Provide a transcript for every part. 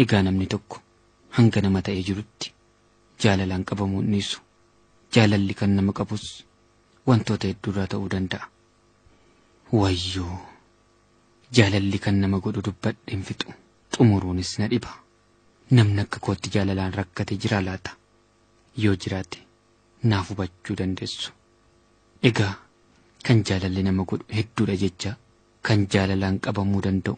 Egaa namni tokko hanga nama ta'ee jirutti jaalalaan qabamuu hin dhiisu. Jaalalli kan nama qabus wantoota hedduurraa ta'uu danda'a. Wayyoo! Jaalalli kan nama godhu dubbadheen fixu xumuruunis na dhiba. Namni akka kootti jaalalaan rakkate jira laata? Yoo jiraate naaf hubachuu dandeessu. Egaa kan jaalalli nama godhu hedduudha jecha kan jaalalaan qabamuu danda'u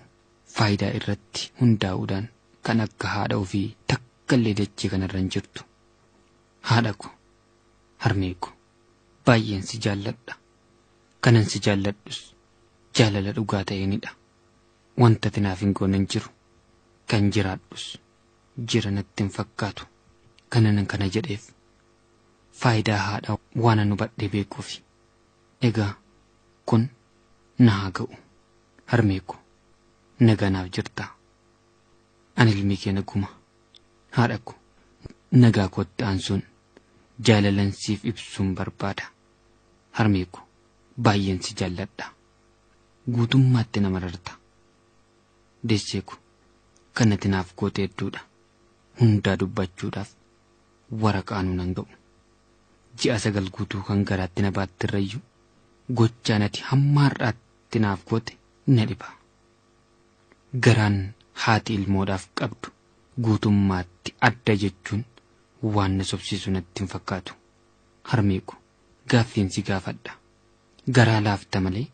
faayidaa irratti hundaa'uudhaan kan akka haadha ofii takka illee dachee kanarra hin jirtu. Haadha ko, harmee ko, baay'een si jaalladha. Kanan si jaalladhus jaalala dhugaa ta'eenidha. Wanta ati naaf hin goone hin jiru. Kan jiraadhus jira natti hin fakkaatu. Kanan kana jedheef faayidaa haadha waanan hubadhee beekuufi. Egaa kun na haa ga'u. Harmee ko, nagaa naaf jirtaa? Ani ilmi kee naguma. Haadha ko, nagaa kootti aansuun jaalalan siif ibsuun barbaada. Harmee ko, baay'een si jaalladha. Guutummaatti na mararta. Deessee ko, kan ati naaf goote hedduudha. Hundaa dubbachuudhaaf waraqaanuu nan ga'u. Ji'a 9 guutuu kan garaatti na baattirrayyuu gochaan ati hamma har'aatti naaf goote na dhiba. Garaan haati ilmoodhaaf qabdu guutummaatti adda jechuun waan na sobsiisu natti hin fakkaatu. Harmee ko, gaaffiin si gaafadha. Garaa laafta malee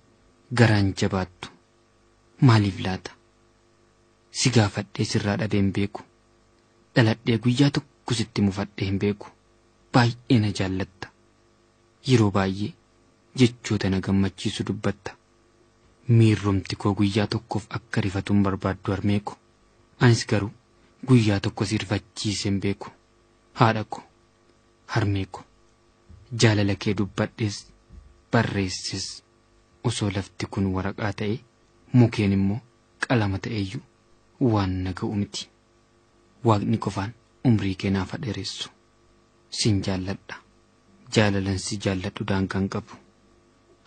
garaan jabaattu. Maaliif laata? Si gaafadhee sirraa dhabee hin beeku. Dhaladhee guyyaa tokko sitti mufadhee hin beeku. Baay'ee na jaallatta. Yeroo baay'ee jechoota na gammachiisu dubbatta. Miirrumti koo guyyaa tokkoof akka rifatu hin barbaaddu harmee ko. Anis garuu guyyaa tokko si rifachiisee hin beeku. Haadha ko, harmee ko, jaalala kee dubbadhees barreesses osoo lafti kun waraqaa ta'ee mukeen immoo qalama ta'eeyyuu waan na ga'u miti. Waaqni qofaan umrii kee naaf haa dheeressu. Sin jaalladha. Jaalalan si jaalladhu daangaa hin qabu.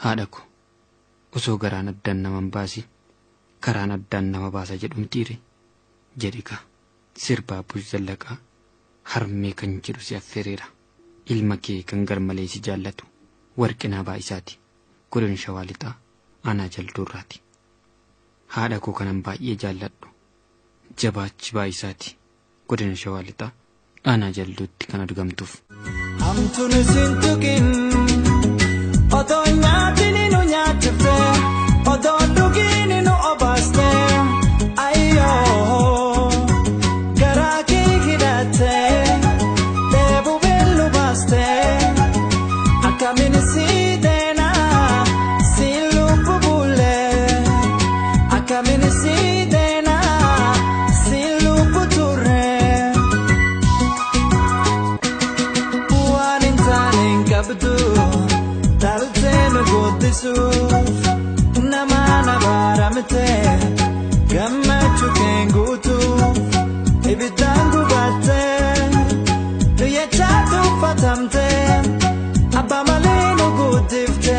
Haadha ko, osoo garaan addaan nama hin baasin karaan addaan nama baasa jedhu mitiire? Jedhi kaa. Sirba Abbush Zallaqaa Harmee kan jedhu si affeereera. Ilma kee kan garmalee si jaallatu Warqinaa Baay'isaati. Godina Shawaa Lixaa Aanaa Jalduurraati. Haadha koo kanan baay'ee jaalladhu Jabaachi Baay'isaati. Godina Shawaa Lixaa Aanaa Jalduutti kan argamtuuf. Hamtuun isin tuqin otoo nyaatiin nu nyaachifte otoo dhugiin nu obaaste ayyoo garaa kee hidhatte dheebuu beellu baaste akkamiin si deena si lubbu bulle akkamiin si deena si lubbu turre. Waan hin taane hin qabdu dhaltee nu guddisuuf nama na baramte gammachuu keen guutuuf ibiddaan gubatte nu jechaa tuffatamte abbaa malee nu guddifte.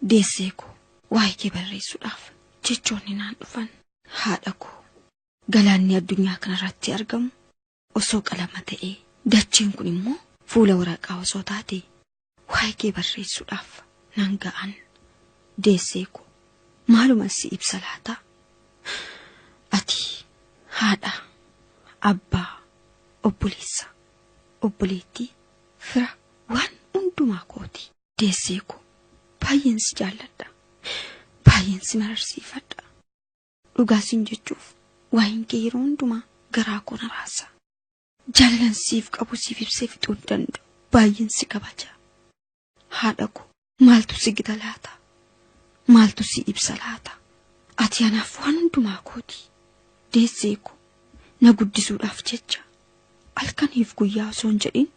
Deessee koo waa'ee kee barreessuudhaaf jechoonni naan dhufan. Haadha koo galaanni addunyaa kanarratti argamu osoo qalama ta'ee dacheen kun immoo fuula waraqaa osoo taate waa'ee kee barreessuudhaaf nan ga'an. Deessee koo maaluma si ibsa laata? Ati haadha, abbaa, obboleessa, obboleettii, fira waan hundumaa kooti. Deessee koo baay'een si jaalladha. Baay'een si mararsiifadha. Dhugaa siin jechuuf waa'een kee yeroo hundumaa garaa koo na raasa. Jaalalan siif qabu siif ibsee fixuu hin danda'u. Baay'een si kabaja. Haadha koo maaltu si gita laata? Maaltu si ibsa laata? Ati anaaf waan hundumaa kooti. Deessee koo na guddisuudhaaf jecha halkaniif guyyaa osoo hin jedhin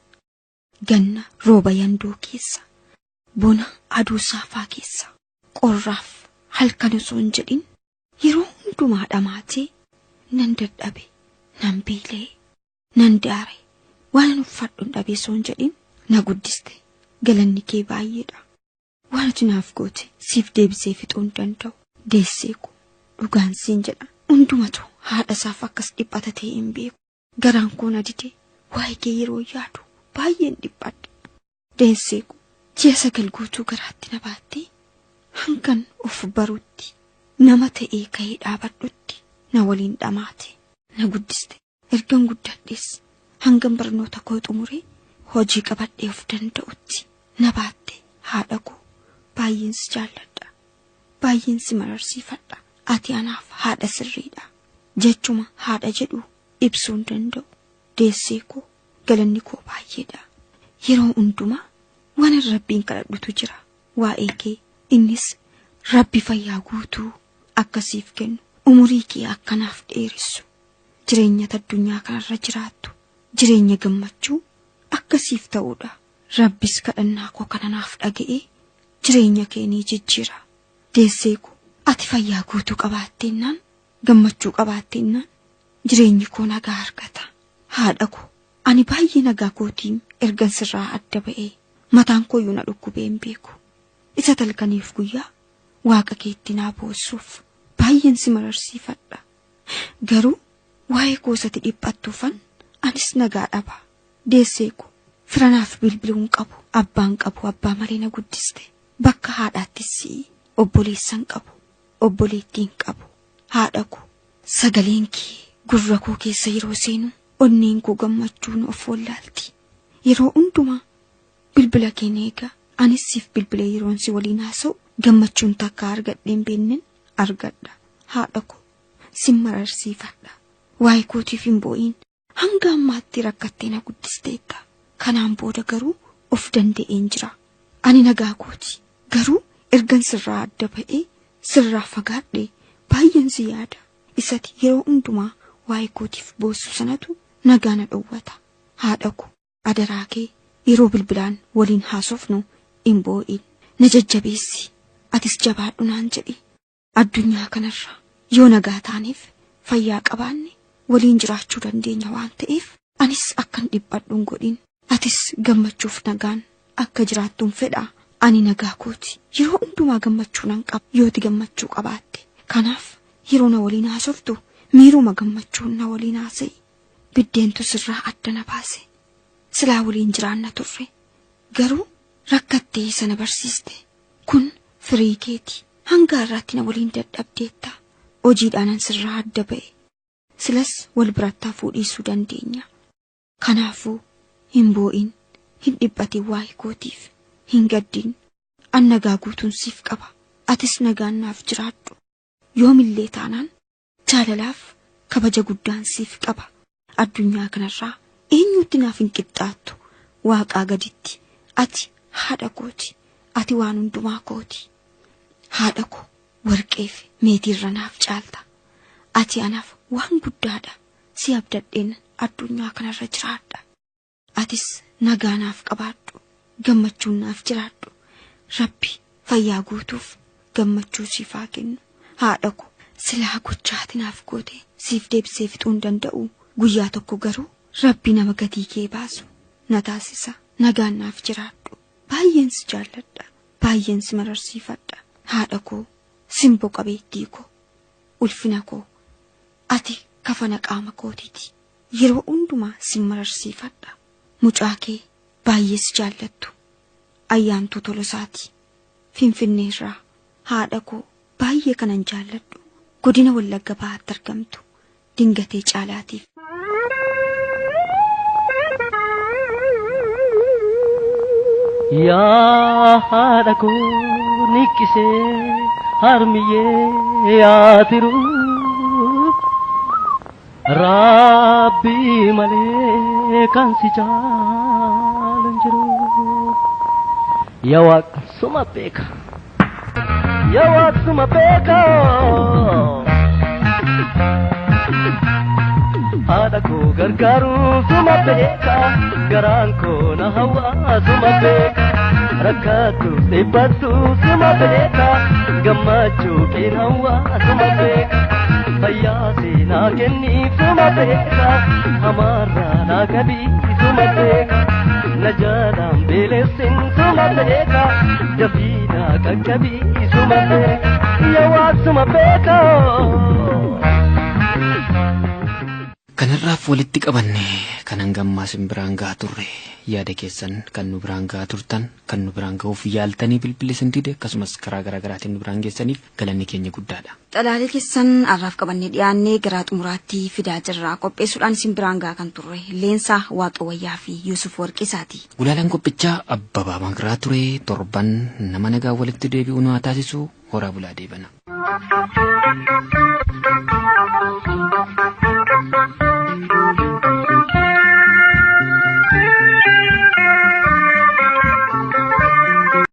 ganna rooba yandoo keessa, bona aduu saafaa keessa, qorraaf halkan osoo hin jedhin yeroo hundumaa dhamaatee nan dadhabe, nan beela'e, nan daare, waan uffadhu hin dhabe osoo hin jedhin na guddiste. Galanni kee baay'eedha. Waan ati naaf goote siif deebisee fixuu hin danda'u. Deessee koo dhugaan siin jedha. Hundumatu haadha isaaf akkas dhiphata ta'e hin beeku. Garaan koo na dide waa'ee kee yeroo yaadu baay'een dhiphadha. Deessee koo ji'a 9 guutuu garaatti na baattee hangan of barutti nama ta'ee ka'ee dhaabadhutti na waliin dhamaate na guddiste. Ergan guddadhees hangan barnoota koo xumuree hojii qabadhee of danda'utti na baatte haadha koo baay'een si jaalladha. Baay'een si mararsiifadha. Ati anaaf haadha sirriidha. Jechuma haadha jedhu ibsuu hin danda'u. Deessee koo galanni koo baay'eedha. Yeroo hundumaa waan Rabbiin kadhadhutu jira. Waa'ee kee innis Rabbi fayyaa guutuu akkasiif kennu. Umurii kee akkanaaf dheeressu. Jireenya addunyaa kanarra jiraattu. Jireenya gammachuu akkasiif ta'uudha. Rabbis kadhannaa koo kana naaf dhaga'ee jireenya kee ni jijjiira. Deessee koo ati fayyaa guutuu qabaatteennaan gammachuu qabaatteennaan jireenyi koo nagaa argata. Haadha koo ani baay'ee nagaa kootiin ergan sirraa adda ba'ee mataan kooyyuu na dhukkubee hin beeku. Isa talkaniif guyyaa waaqa keetti naa boossuuf baay'een si mararsiifadha. Garuu waa'ee koosati dhiphattuufan anis nagaa dhaba. Deessee koo firanaaf bilbiluun qabu abbaan qabu abbaa malee na guddiste. Bakka haadhaattis si'i obboleessan qabu obboleettiin qabu. Haadha koo sagaleen kee gurra koo keessa yeroo seenu onneen koo gammachuun of wallaalti. Yeroo hundumaa bilbila kee na eega. Anis siif bilbila yeroon si waliin haasa'u gammachuun takka argadheen beenneen argadha. Haadha koo sin mararsiifadha. Waa'ee kootiif hin boo'in. Hanga ammaatti rakkattee na guddisteetta. Kanaan booda garuu of danda'een jira. Ani nagaa kooti. Garuu ergan sirraa adda ba'ee sirraa fagaadhe baay'een si yaada. Isati yeroo hundumaa waa'ee kootiif boossu sanatu nagaa na dhowwata. Haadha koo adaraa kee yeroo bilbilaan waliin haasofnu hin boo'in. Na jajjabeessi. Atis jabaadhu naan jedhi. Addunyaa kanarra yoo nagaa taaneef fayyaa qabaanne waliin jiraachuu dandeenya waan ta'eef anis akkan dhiphadhu hin godhin. Atis gammachuuf nagaan akka jiraattuun fedha. Ani nagaa kooti. Yeroo hundumaa gammachuu nan qaba yooti gammachuu qabaatte. Kanaaf yeroo na waliin haasoftu miiruma gammachuun na waliin haasa'i. Biddeentu sirraa adda na baase. Silaa waliin jiraanna turre. Garuu rakkattee sana barsiiste. Kun firii keeti. Hanga har'aatti na waliin dadhabdeetta. Hojiidhaanan sirraa adda ba'e. Silas wal biratti hafuu dhiisuu dandeenya. Kanaafuu hin boo'in, hin dhiphatin waa'ee kootiif, hin gaddin. An nagaa guutuun siif qaba. Atis nagaan naaf jiraadhu. Yoomillee taanaan jaalalaaf kabaja guddaan siif qaba. Addunyaa kanarraa eenyutti naaf hin qixxaattu. Waaqaa gaditti ati haadha kooti. Ati waan hundumaa kooti. Haadha koo warqeef meetiirra naaf caalta. Ati anaaf waan guddaadha. Si abdadheen addunyaa kanarra jiraadha. Atis nagaa naaf qabaadhu. Gammachuun naaf jiraadhu. Rabbi fayyaa guutuuf gammachuu siif haa kennu. Haadha koo silaa gochaati naaf goote siif deebisee fixuu hin danda'u. Guyyaa tokko garuu Rabbi nama gatii kee baasu na taasisa. Nagaan naaf jiraadhu. Baay'een si jaalladha. Baay'een si mararsiifadha. Haadha koo simboo qabeettii koo ulfina koo ati kafana qaama kootiiti. Yeroo hundumaa si mararsiifadha. Mucaa kee baay'ee si jaallattu. Ayyaantuu Tolosaati. Finfinneerraa haadha koo baay'ee kanan jaalladhu. Godina Wallagga Bahaatti argamtu Dingatee Caalaatiif. Yaa haadha koo niqqisee harmiyyee yaa tiruu Rabbii malee kan si caalu hin jiru. Yaa Waaqa suma beeka. Yaa Waaqa suma beeka. Haadha koo gargaaru suma beeka. Garaan koo na hawaa suma beeka. Rakkattu dhiphattu suma beeka. Gammachuu keen hawaa suma beeka. Fayyaa seenaa kenniif suma beeka. Hamaarraa naa qabii suma beeka. Na jaalaan beelessin suma beeka. Dafii naa qaqqabii suma beeka. Yaa Waaqa suma beeka. Kanarraaf walitti qabanne kan hangammaa isin biraan gahaa turre yaada keessan kan nu biraan gahaa turtan kan nu biraan gahuuf yaaltanii bilbilli isin dide akkasumas karaa garaa garaatiin nu biraan geessaniif galanni keenya guddaadha. Xalaalee keessan har'aaf qabannee dhiyaannee gara xumuraatti fidaa jirra. Qopheessuudhaan isin biraan gahaa kan turre Leensaa Waaqawayyaa fi Yuusuf Warqisaati. Gulaalaan qophichaa Abbabaa Makiraa ture torban nama nagaa walitti deebi'u nu haa taasisu horaa bulaa deebana.